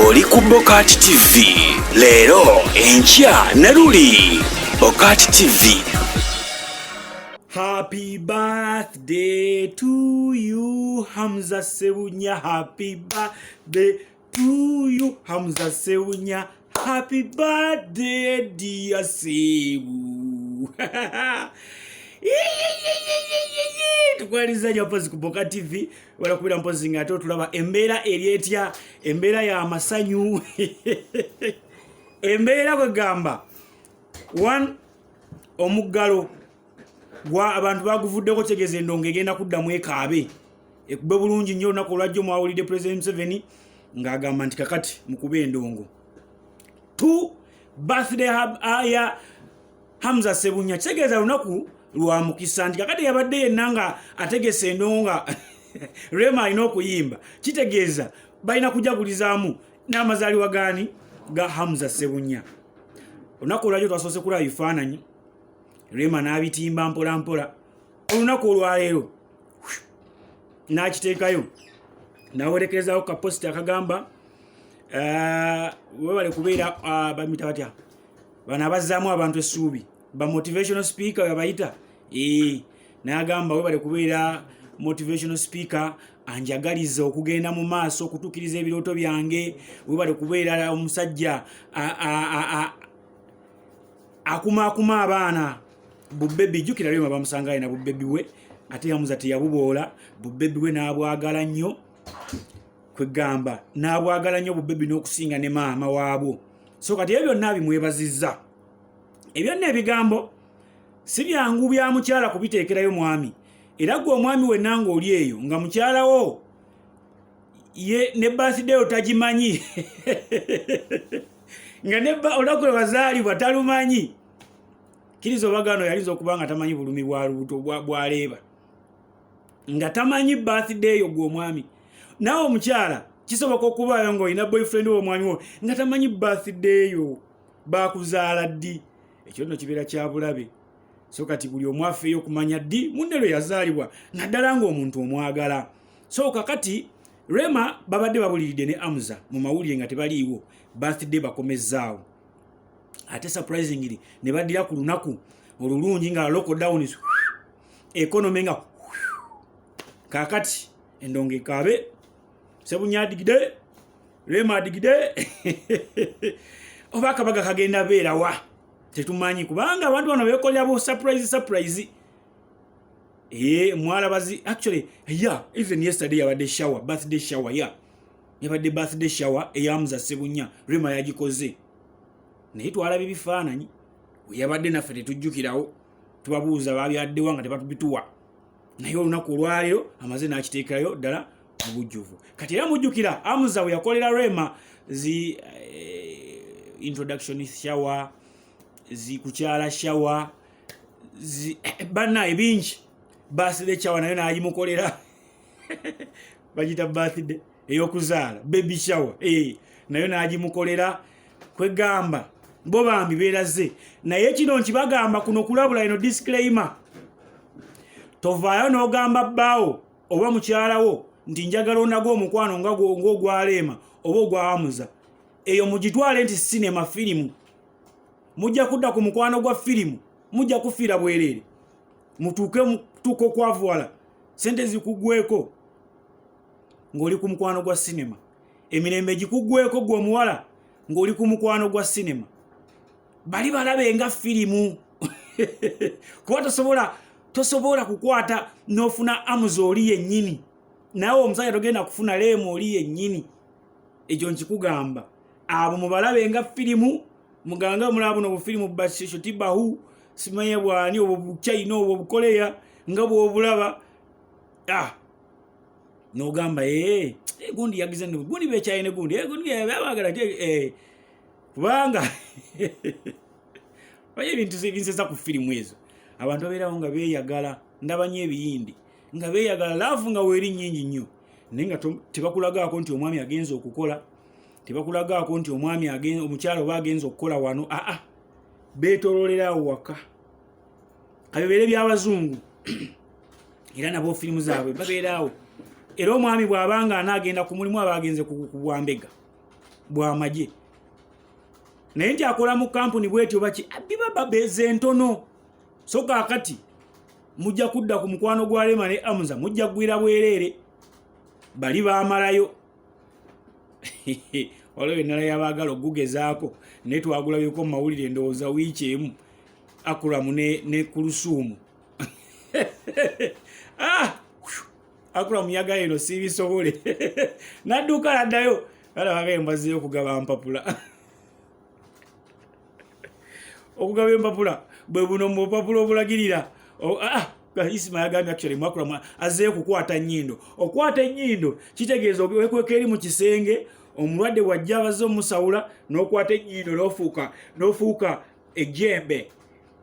Oli ku Bokati TV leero, enkya ne luli. Bokati TV. Happy birthday to you, Hamza Sebunya. Happy birthday to you, Hamza Sebunya. Happy birthday, dear Sebu. Tukwaliza nyo mpozi ku Boka TV, walakubira mpozi nga ate otulaba. Embeera eri etya? Embeera ya masanyu, embeera kwegamba one omuggalo gwa abantu baguvuddeko, kitegeeza endongo egenda kuddamu ekaabe, ekube bulungi nnyo. Olunaku olwajjo mwawulidde President Museveni ng'agamba nti kakati mukube endongo. Two, birthday ya Hamza Sebunya, kitegeeza lunaku lwa mukisa nti kakati yabadde yenna nga ategese endongo nga Rema alina okuyimba, kitegeeza balina kujagulizaamu n'amazaalibwa gaani? Ga Hamza Sebunya. Olunaku olwajjo twasoose kulaba bifaananyi, Rema n'abitimba mpola mpola. Olunaku olwaleero n'akiteekayo, nawerekerezaako kaposita akagamba webale kubeera bamita batya bano abazzaamu abantu essuubi, ba motivational speaker babayita. N'agamba webale kubeera motivational speaker, anjagaliza okugenda mu maaso okutuukiriza ebirooto byange. Webale kubeera omusajja akumaakuma abaana bubebi. Jjukira Rema bamusanga alina bubebi bwe, ate Hamza teyabuboola bubebi bwe, n'abwagala nnyo, kwegamba n'abwagala nnyo bubebi n'okusinga ne maama waabwo. So kati ebyo byonna bimwebazizza. Ebyo nno ebigambo si byangu bya mukyala kubiteekerayo mwami. Era gwe omwami wenna ng'oli eyo nga mukyala wo ye ne birthday otagimanyi, nga ne olunaku lwe bazaalibwa talumanyi, kkiriza obagano yalinza okuba nga tamanyi bulumi bwa lubuto bwaleeba, nga tamanyi birthday eyo. Gwe omwami naawe omukyala kisoboka okubaayo ng'olina boyfriend wo, omwami wo nga tamanyi birthday yo, bakuzaala ddi. Ekyo nno kibeera kya bulabe. So kati buli omu afeeyo okumanya ddi munne lwe yazaalibwa, naddala ng'omuntu omwagala. So kakati Rema babadde babuliridde ne Hamza mu mawulire nga tebaliiwo, birthday bakomezzaawo, ate surprisingly ne baddira ku lunaku olulungi nga lockdown, economy nga kakati endongo ekaabe, Sebunya adigide, Rema adigide, oba akabaga kagenda beerawa tetumanyi, kubanga abantu bano bekolera bu surprise surprise. Mwalabazi actually, yeah, even yesterday yabadde shower, birthday shower. Yeah, yabadde birthday shower eya Hamza Sebunya, Rema yagikoze, naye twalaba ebifaananyi weyabadde naffe tetujjukirawo, tubabuuza babyaddewa nga tebatubituwa. Naye olunaku olwaleero amaze n'akiteekayo ddala mu bujjuvu. Kati era mujjukira Hamza bwe yakolera Rema zi introduction shower, zi kukyala shower, zi banna ebingi, birthday shower nayo n'agimukolera, bagita birthday ey'okuzaala, baby shower, nayo n'agimukolera. Kwegamba bo bambi beeraze. Naye kino nkibagamba kuno kulabula, ino disclaimer: tovaayo n'ogamba bbaawo oba mukyalawo nti njagala onaga omukwano nga ng'ogwaleema oba ogwa Hamza. Eyo mugitwale nti sinema, firimu. Mujja kudda ku mukwano gwa firimu, mujja kufiira bwereere, mutuuke tuuka okwavuwala, sente zikugweko ng'oli ku mukwano gwa sinema, emirembe gikugweko gwe omuwala ng'oli ku mukwano gwa sinema. Bali balabe nga firimu, kuba tosobola kukwata n'ofuna Hamza oli yennyini, naawe omusajja togenda kufuna Rema oli yennyini. Ekyo nkikugamba, abo mubalabe nga firimu. Muganga mulaba buno bufirimu bashotibahu simanya bwani obwo buchina, obwo bukoleya, nga bwobulaba, ah, nogamba, ee, gundi yagize, gundi bekyaye ne gundi, gundi babagala, kubanga oye ebintu binsesa ku firimu ezo. Abantu babeerawo nga beeyagala, ndaba nnyo ebiyindi nga beeyagala, love nga weeri nnyingi nnyo, naye nga tebakulagaako nti omwami agenza okukola, tebakulagaako nti omwami omukyala oba agenza okukola wano. Aa, beetololerawo waka, kabibeere byabazungu, era nabo firimu zaabwe babeeraawo. Era omwami bw'abanga anaagenda ku mulimu, aba agenze ku bwambega. bwamagye naye nti akola mu kampuni bwetyo baki biba babeeza entono. So kaakati mujja kudda ku mukwano gwa Rema ne Amuza, mujja kugwira bwereere, bali baamalayo. Waliwo endala yabaagala okugugezaako naye twagulabyeko mu mawulire endowooza wiiki emu, Akuramu ne Kulusuumu. Ah! Akuramu yagayo eno siibisobole nadduka naddayo alabagayo embaziyo okugaba mpapula okugaba empapula bwe buno mu bupapula obulagirira. Ah, ah, Isima yagambye actually mwakula azzeeyo kukwata nnyindo. Okwata ennyindo kitegeeza wekweka eri mu kisenge, omulwadde bw'ajja abazze omusawula n'okwata ennyindo n'ofuuka ejjembe.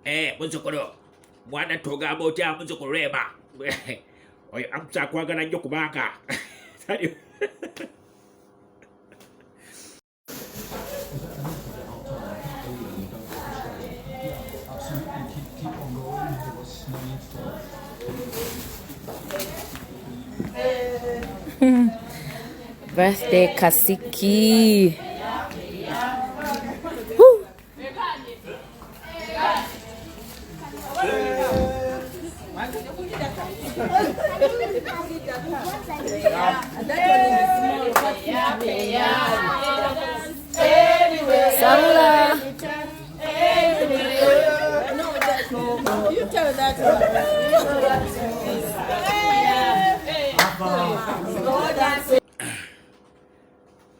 Eh, muzzukulu mwana togamba otya muzzukulu Rema oyo amusa akwagala nnyo kubanga Birthday Kasiki. Woo. Sabula.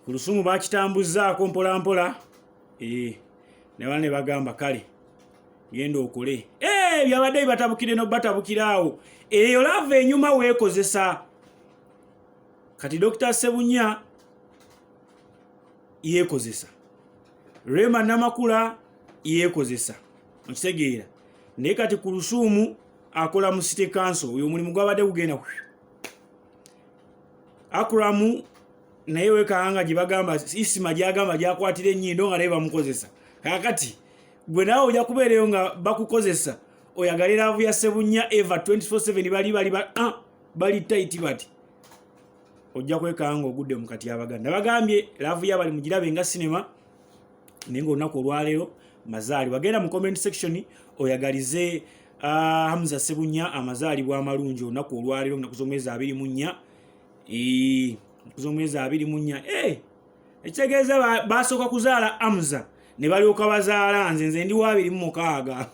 Ku lusumu bakitambuzzaako mpolampola eh, ne bana ne bagamba kale genda okole. Eh, byabadde bibatabukire nobatabukira awo eyo lava enyuma weekozesa. Kati Dr. Sebunya yeekozesa, Rema Namakula yeekozesa, okitegeera. Naye kati ku lusuumu akola mu city council, oyo omulimu gwabadde gugenda. Akuramu naye wekanga gye bagamba Isima gyagamba gyakwatira ennyindo nga naye bamukozesa. Kakati gwe naawe ojja kubeereyo nga bakukozesa, oyagale laavu ya Sebunya Eva 24/7 bali bali ba ah, bali tayiti bati ojja kwekanga ogudde mu kati. Abaganda bagambye laavu yabali mugirabe nga sinema, naye nga olunaku olwaleero mazaalibwa. Genda mu comment section oyagalize Hamza Sebunya amazaalibwa amalungi olunaku olwaleero nnaku z'omwezi 24, nnaku z'omwezi 24. Ekitegeeza basooka kuzaala Hamza ne balyoka bazaala nze, nze ndi wa 26.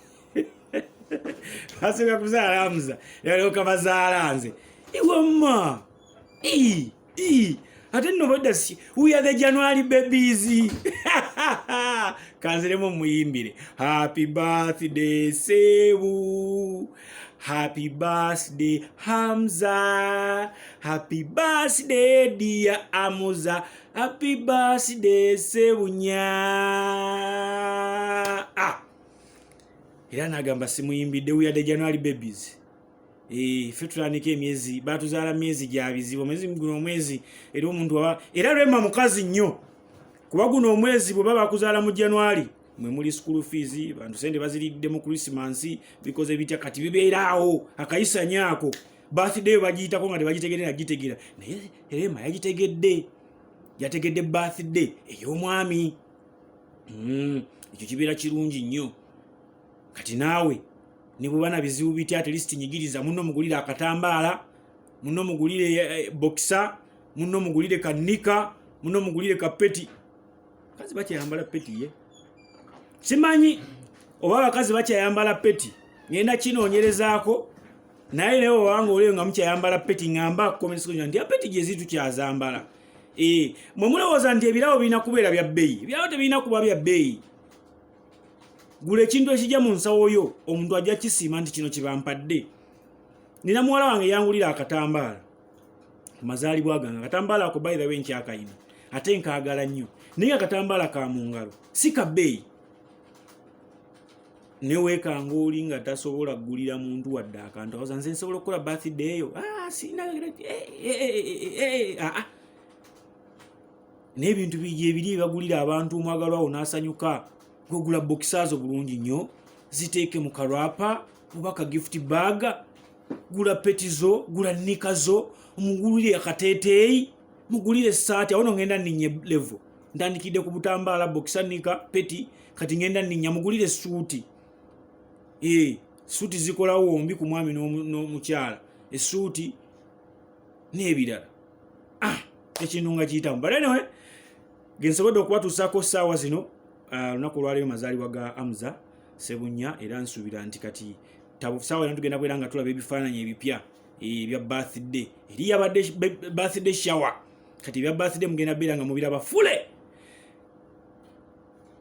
Basooka kuzaala Hamza ne balyoka bazaala nze. Iwamma ate nno badda si we are the January babies. Kanziremu muyimbire happy birthday Sebu, happy birthday Hamza, happy birthday dear Amuza, happy birthday Sebunya. Ah, era nagamba simuyimbidde we are the January babies. Eh, ffe tutandika emyezi, batuzaala myezi gya bizibu, omwezi guno omwezi era omuntu aba era Rema mukazi nnyo, kuba guno omwezi bwe baba bakuzaala mu January mwe muli school fees, bantu sente baziridde mu Christmas, bikoze bitya, kati bibeera awo akayisanya ako birthday bagiyitako nga tebagitegedde nagitegera, naye Rema yagitegedde, yategedde birthday ey'omwami. Ekyo kibeera kirungi nnyo. Kati naawe ne bweba na bizibu bitya, at least nyigiriza munno, mugulire akatambaala, munno mugulire boxer, munno mugulire kanika, munno mugulire kapeti. Bakazi bakyayambala peti? Ye simanyi oba abakazi bakyayambala peti, ngenda kinoonyerezaako. Naye naye obanga oleyo nga mukyayambala peti, ngamba comment section nti apeti gye zitukyazambala. Eh, mwe mulowooza nti ebirabo birina kubeera bya bbeeyi? Ebirabo tebirina kuba bya bbeeyi. Gula ekintu ekijja mu nsawo yo, omuntu ajja kisiima nti kino kibampadde. Nina muwala wange yangulira akatambaala ku mazaalibwa gange. Akatambaala ako by the way nkyakayina ate nkaagala nnyo, naye akatambaala ka mu ngalo si ka bbeeyi. Neweekanga oli nga tasobola kugulira muntu wadde akantu, awoza nze nsobola okukola birthday eyo. Ah, sirina eh, eh, ah, ah. N'ebintu gyebiri ebagulira abantu omwagalwawo n'asanyuka. Gwegula boxer zo bulungi nnyo, ziteeke mu karapa oba ka gift bag, gula peti zo, gula nika zo, mugulire akateeteeyi, mugulire essaati. Awo no ngenda ninye level. Ntandikidde ku butambaala, bokisanika, peti, kati ngenda nninya mugulire essuuti. Eh, suuti zikolawo wombi ku mwami n'omukyala, essuuti n'ebirala. Ah, ekintu nga kiyitamu. But anyway, gensobodde okubatuusaako ssaawa zino, lunaku olwaleero mazaalibwa ga Amza Sebunya, era nsuubira nti kati saawa eno tugenda kubeera nga tulaba ebifaananyi ebipya ebya birthday. Eri yabadde birthday shower, kati ebya birthday mugenda beera nga mubiraba fule.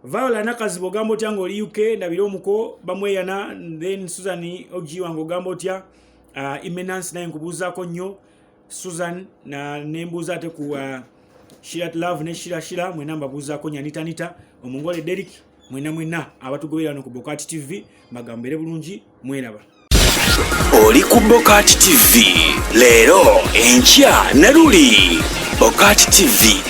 Viola Nakazibu, ogamba otya ng'oli UK? Ndabire omuko bamweyana. Then Susan og wange, ogamba otya? Imenance naye nkubuuzaako nnyo Susan, na nembuuza ate ku Shirat Love ne Shira Shira, mwena mbabuuzaako nnyo. Anitanita omongole Derik, mwena mwena abatugoberera no ku Bokati TV, mbagambere bulungi, mweraba. Oli ku Bokati TV, leero, enkya ne luli. Bokati TV.